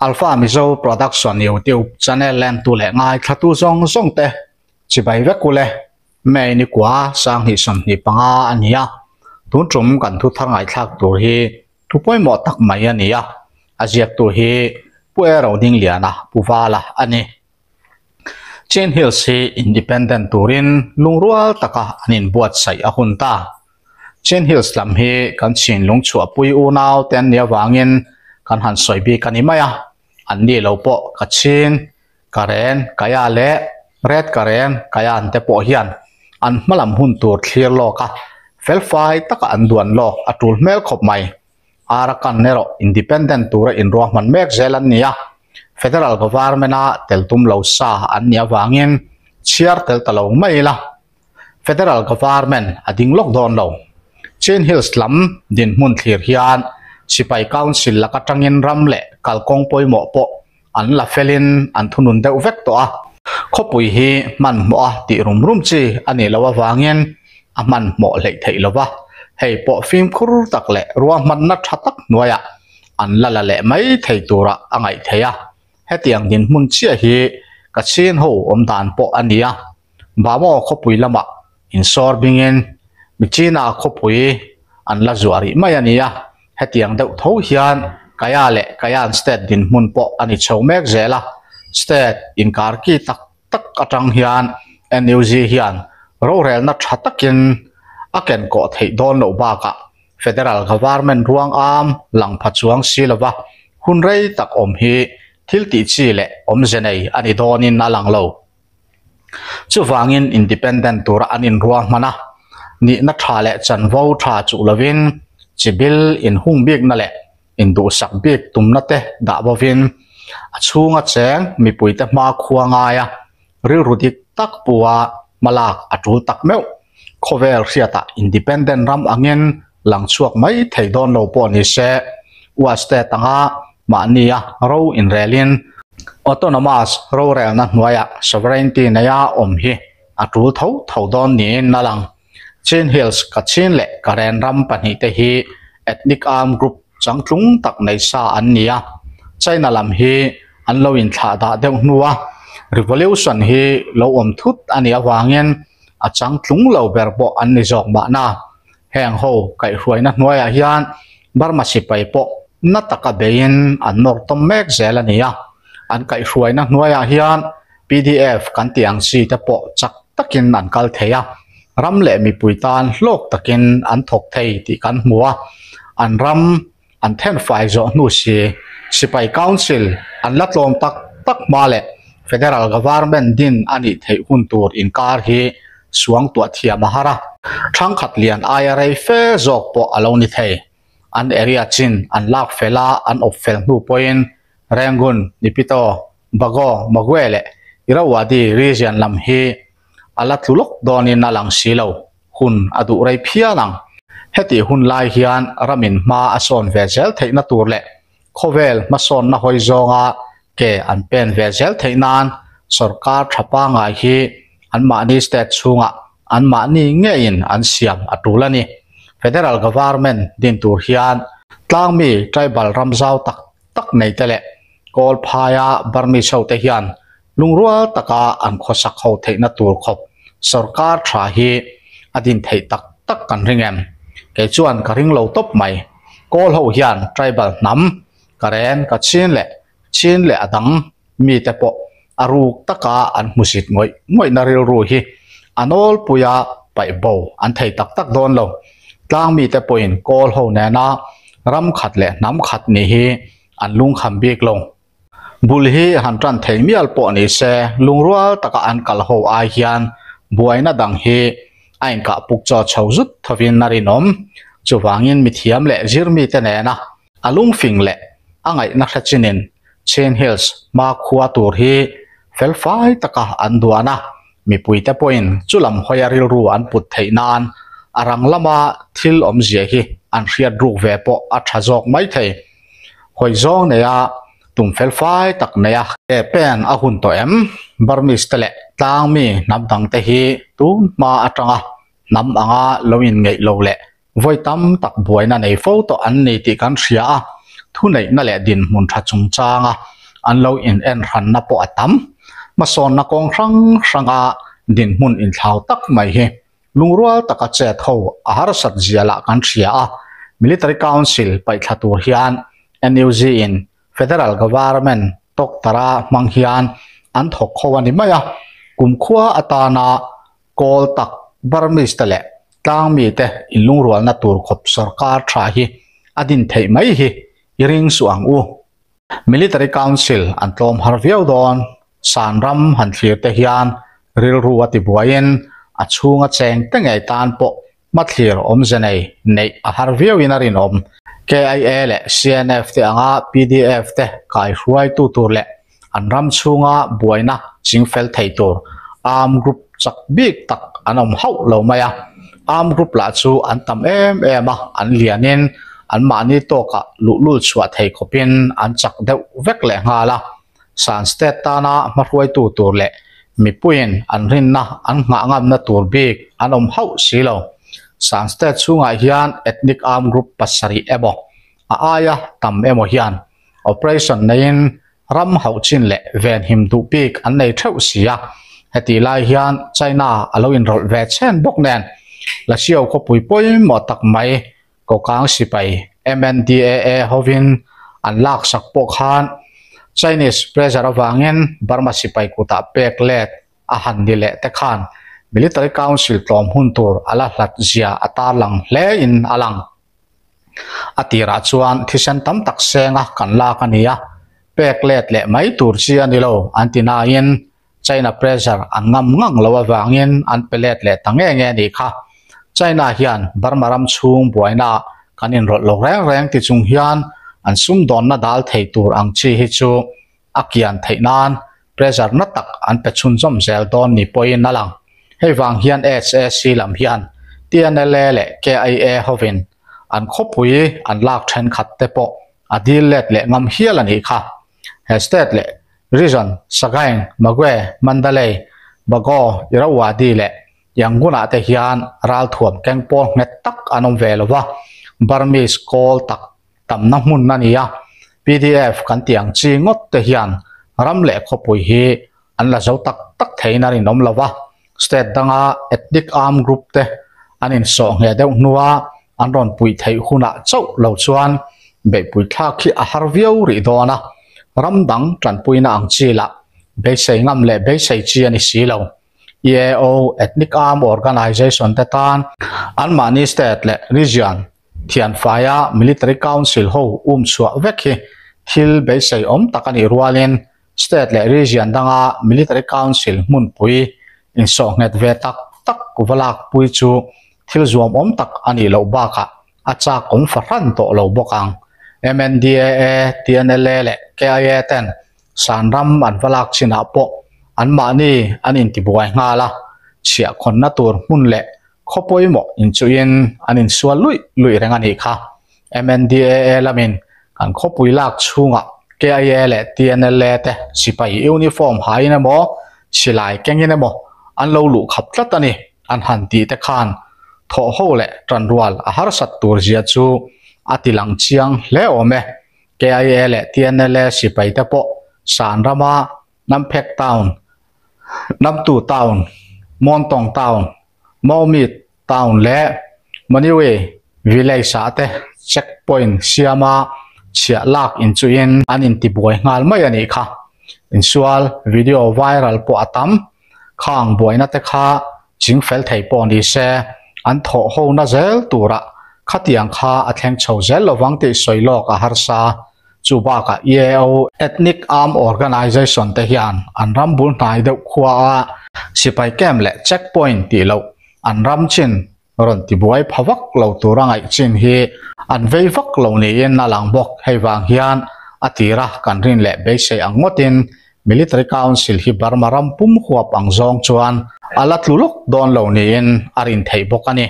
Alpha Mizo Production YouTube channel lentu leh ngaithlatu zawng zawng te chibai vek ule. May ni kua sanghnih 25 a ni a, tun tum kan thu thar ngaihthlak tur hi thu pawimawh tak mai a ni a, a ziaktu hi Pu E Rodingliana Pu Vala a ni. Chin Hills hi independent turin lungrual taka an inbuatsaih a hun ta. Chin Hills lam hi kan chhinlung chhuahpui unau te an nih avangin kan han sawi bik a ni mai a, an ni lo pawh ka chhin, Karen, Kaya leh Red Karen, Kayan te pawh hian an hmalam hun tur thlir lawk a, felfai taka an duan lawk a tul hmel khawp mai. Arakan erawh independent tura inruahman mek zel an ni a, federal government-a tel tum lo sa an nih avangin chhiar tel ta lo mai ila, federal government a ding lawk dawn lo. Chin Hills lam dinhmun thlir hian sipai council lak atangin ram leh kalkawng pawimawh pawh an la felin an thunun deuh vek tawh a. Khawpui hi hmanhmawh a tih rum rum chi a nih loh avangin a hmanhmawh hleih theih lo va, hei pawh fimkhur tak leh ruahmanna tha tak hnuaiah an la la leh mai thei turah a ngaih theih a. Hetiang dinhmun chiah hi ka chhin ho awm dan pawh a ni a, Bamaw khawpui lamah insawr bingin Michina khawpui an la zuah rih mai a ni a, hetiang deuh tho hian Kaya leh Kayan state dinhmun pawh a ni chho mek zel a, state inkarki tak tak atang hian NUG hian rorelna tha takin a kenkawh theih dawn loh bakah federal government ruang am lang pha chuang si lova hun rei tak awm hi thil tih chi leh awmze nei a ni dawnin a lang lo. Chuvangin independent tura an inruahman a, nihna tha leh chanvo tha chuh lovin chibil inhung bikna leh induhsak bik tumna te dah bovin a chhunga cheng mipuite hma khua ngaia rilru dik tak pua hmalak a tul tak meuh. Khawvel hriatah independent ram angin lang chhuak mai thei dawn lo pawh ni se, ua state anga mahnia ro inrelin autonomous rorelna hnuaiah sovereignty neia awm hi a tul tho tho dawn niin a lang. Chin Hills, Kachin leh Karen ram pahnihte hi ethnic armed group changtlung tak nei sa an ni a, China lam hi an lo inthlah dah deuh hnua revolution hi lo awm thut a nih avangin a changtlung lo ber pawh an ni zawk mahna. Heng ho kaihhruaina hnuaiah hian Burma sipai pawh na taka beiin an nawr tawm mek zel a ni a, an kaihhruaina hnuaiah hian pdf kan tih ang chi te pawh chak takin an kal thei a, ram leh mipui tan hlawk takin an thawk thei tih kan hmu a, an ram an thenfai zawh hnu si sipai council an la tlawm tak tak hma leh federal government din a nih theih hun tur inkar hi suangtuah thiam a har a, thangkhat lian aia rei fe zawk pawh a lo ni thei. An area chin an lak fel a, an awp fel hnu pawhin Rangoon, Nipito, Bago, Magwe leh Irrawaddy region lam hi a la tlu lawk dawnin a lang si lo. Hun a duh rei phian ang. Hetih hun lai hian ramin hma a sawn ve zel theihna tur leh khawvel hmasawnna hawi zawnga ke an pen ve zel theih nan sorkar tha pangngai hi anmahni state chhungah anmahni ngeiin an siam a tul a ni. Federal government din tur hian tlangmi tribal ram zau tak tak nei te leh Kawl phaia Burmese ho te hian lungrual taka an khawsak ho theihna tur khawp sorkar tha hi a din theih tak tak kan ring em? Kei chuan ka ring lo tawp mai. Kawl ho hian tribal hnam, Karen, Kachin leh Chin leh a dang mite pawh a ruk taka an hmusit ngawih ngawihna rilru hi a nawlpuia paih bo an thei tak tak dawn lo. Tlang mite pawhin kawl ho nena ram khat leh hnam khat nih hi an lungkham bik lo. Bul hi han tan thei mial pawh ni se, lungrual taka an kal ho ai hian buaina dang hi a inkah puk chaw chho zut thovin a rinawm. Chuvangin mithiam leh zirmite nena a lungfing leh a ngaihna hre chinin Chin Hills hma khua tur hi felfai taka an duan a, mipuite pawhin chulam hawia rilru an put theih nan a rang lama thil awmzia hi an hriat ruk ve pawh a tha zawk mai thei. Hawi zawng neia tum felfai tak neia ke pen a hun tawh em? Burmese te leh tlangmi hnam dang te hi tun hma atanga hnam anga lo inngeih lo leh vawi tam tak buaina nei fo tawh an ni tih kan hria a. Thuneihna leh dinhmun tha chungchanga an lo in en hranna pawh a tam. Hmasawnna kawng hrang hranga dinhmun inthlau tak mai hi lungrual taka chet ho a harsat zia lah kan hria a. Military Council paihthla tur hian NUG in Federal Government tawktara hmang hian an thawk ho a ni mai a. Kumkhua atana Kawl tak Burmese te leh tlangmi te inlungrualna tur khawp sorkar tha hi a din theih mai hi i ring suh ang u. Military Council an tlawm har viau dawn, san ram han thlir te hian rilru a ti buaiin a chhunga cheng te ngei tan pawh hmathlir awmze nei neih a har viauin a rinawm. KIA leh CNF te anga pdf te kaihruaitu tur leh an ram chhunga buaina chingfel thei tur arm group chak bik tak an awm hauh lo mai a. Arm group lah chu an tam em em a, an lianin anmahni tawkah luhlul chhuah thei khawpin an chak deuh vek leh nghal a. Shan State tana hmahruaitu tur leh mipuiin an rinna an nghah ngamna tur bik an awm hauh si lo. Shan State chhungah hian ethnic arm group pasarih emaw a aia tam emaw hian operation neiin ram hauh chin leh venhim duh bik an nei theuh si a. Hetih lai hian China a lo inrawlh ve chhen bawk nen Lashio khawpui pawimawh tak mai Kokang sipai MNDAA hovin an laksak pawh khan Chinese pressure avangin Burma sipai kutah pek let a han ni leh te khan Military Council tlawm hun tur a la hlat zia a tarlang hle in a lang. A tirah chuan thisen tam tak senga kan lak a ni a, pek let leh mai tur chi a ni lo an ti nain China pressure an ngam ngang lo avangin an pe let leh ta nge nge a nih kha. China hian Burma ram chhung buaina kan inrawlh lo reng reng ti chung hian an sumdawnna dal thei tur ang chi hi chu a kian theih nan pressure na tak an pe chhunzawm zel dawn ni pawhin a lang. Hei vang hian sac lam hian TNLA leh KIA hovin an khawpui an lak thenkhat te pawh a dil let leh ngam hial a nih kha. He state leh Region, Sagaing, Magwe, Mandalay, Bago, Irrawaddy leh Yangon-ah te hian ralthuam keng pawl nghet tak an awm ve lo va, Burmese kawl tak tamna hmun a ni a, pdf kan tih ang chi ngawt te hian ram leh khawpui hi an la zo tak tak theiin a rinawm lo va, state danga ethnic armed group te an insawh ngheh deuh hnua an rawn puih theih hunah chauh lo chuan beihpui thlak hi a har viau rih dawn a, ram dang tanpuina ang chi lah beisei ngam leh beisei chi a ni si lo. EAO, Ethnic Armed Organization, te tan anmahni state leh region thianfaia Military Council ho um chhuah vek hi thil beisei awm tak a nih rualin State leh Region danga Military Council hmunpui insawh nghet ve tak tak va lakpui chu thil zuamawm tak a nih loh bakah a chak awm fahran tawh lo bawk ang. MNDAA, TNLA leh KIA ten Shan ram an va lak chinah pawh anmahni an intibuai nghal a, chhiahkhawnna tur hmun leh khaw pawimawh inchuhin an insual luih luih reng a nih kha. MNDAA lamin kan khawpui lak chhungah KIA leh TNLA te sipai uniform hain emaw, silai kengin emaw an lo luh khap tlat a ni an han tih te khan thawhho leh tanrual a harsat tur zia chu a ti lang chiang hle awm e. KIA leh TNLA sipai te pawh Shan rama Namphek Town, Namtu Town, Mawntawng Town, Maumit Town leh Maniwe Village ah te check point siama chhiah lak inchuhin an intibuai nghal mai a nih kha. Insual video viral pawh a tam. Khang buaina te kha chingfel thei pawh ni se an thawh ho na zel turah khatiang kha a thleng chho zel lovang tih sawi lawk a harsa. Chu bakah EAO, Ethnic Armed Organization, te hian an ram bul hnai deuh khua a sipai camp leh check point tih loh an ram chin rawn tibuai pha vak lo tura ngaih chin hi an vei vak lo niin a lang bawk. Hei vang hian a tira kan rin leh beisei ang ngawtin Military Council hi Burma ram pum huap ang zawng chuan a la tlu lawk dawn lo niin a rin theih bawk a ni.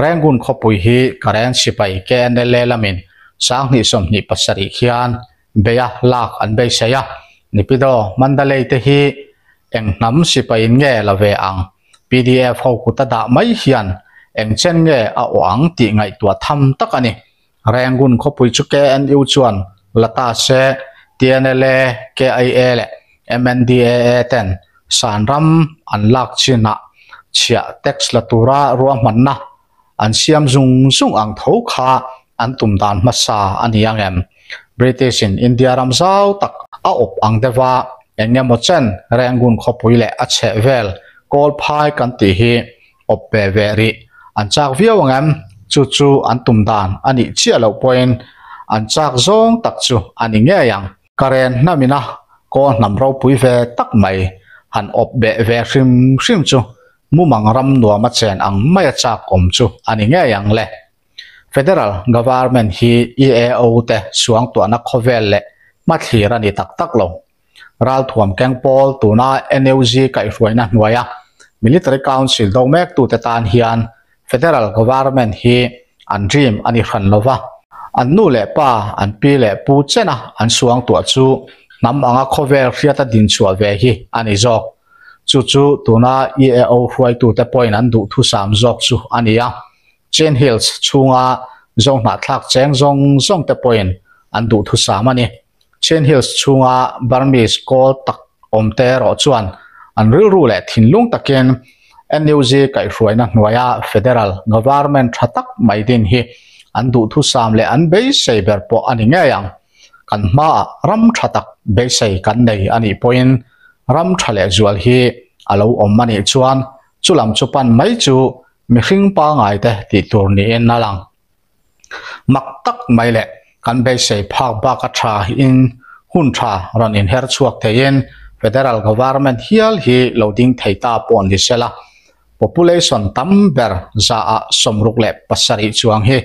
Rangoon khawpui hi Karen sipai KNLA lamin 2027 khian beia lak an beisei a, Nipido Mandalay te hi eng hnam sipaiin nge la ve ang? Pdf ho kut a dah mai hian eng chen nge a awh ang tih ngaihtuah tham tak a ni. Rangoon khawpui chu KNU chuan la ta se, TNLA, KIA leh MNDAA ten san ram an lak chinah chhiah tax la tura ruahmanna an siam zung zung ang tho kha an tum dan hmasa a ni ang em? British in India ram zau tak a awp ang deuh a, eng emaw chen Rangoon khawpui leh a chheh vel kawl phai kan tih hi awp ve ve rih an chak viau ang em? Chu chu an tum dan a nih chiah loh pawhin an chak zawng tak chu a ni ngei ang. Karen hnamina kawl hnam ropui ve tak mai han awp beh ve hrim hrim chu mumang ram nuama chen ang maia chak awm chu a ni ngei ang le. Federal Government hi EAO te suangtuahna khawvel leh hmathlir a ni tak tak lo. Ralthuam keng pawl tuna NUG kaihhruaina hnuaia Military Council do mektute tan hian Federal Government hi an dream a ni hran lo va, an nu leh pa, an pi leh pu chena an suangtuah chu hnam anga khawvel hriata dinchhuah ve hi a ni zawk. Chu chu tuna EAO hruaitute pawhin an duhthusam zawk chu a ni a, Chin Hills chhunga Zohnahthlak cheng zawng zawngte pawhin an duhthusam a ni. Chin Hills chhunga Burmese kawl tak awmte erawh chuan an rilru leh thinlung takin NUG kaihhruaina hnuaia Federal Government tha tak mai din hi an duhthusam leh an beisei ber pawh a ni ngei ang. Kan hmaah ram tha tak beisei kan nei a nih pawhin ram tha leh zual hi a lo awm a nih chuan chulam chu pan mai chu mihring pangaite tih tur niin a lang. Mak tak mai leh kan beisei phak bak a tha in hun tha rawn inher chhuak theiin Federal Government hial hi lo ding thei ta pawh ni sela, population tam ber zaah 67 chuang hi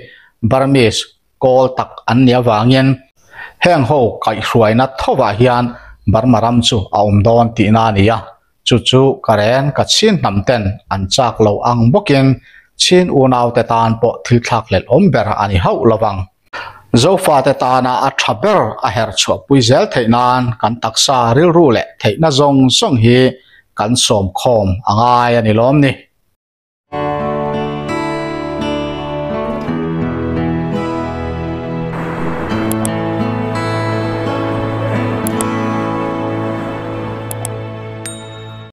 Burmese kawl tak an nih avangin heng ho kaihhruaina thovah hian Burma ram chu a awm dawn tihna a ni a. Chu chu ka reng ka chhin hnam ten an chak lo ang bawkin chhin unaute tan pawh thil thlak hlelh awm ber a ni hauh lo vang. Zofate tana a tha ber a her chhuahpui zel theih nan kan taksa rilru leh theihna zawng zawng hi kan sawmkhawm a ngai a ni lawm ni.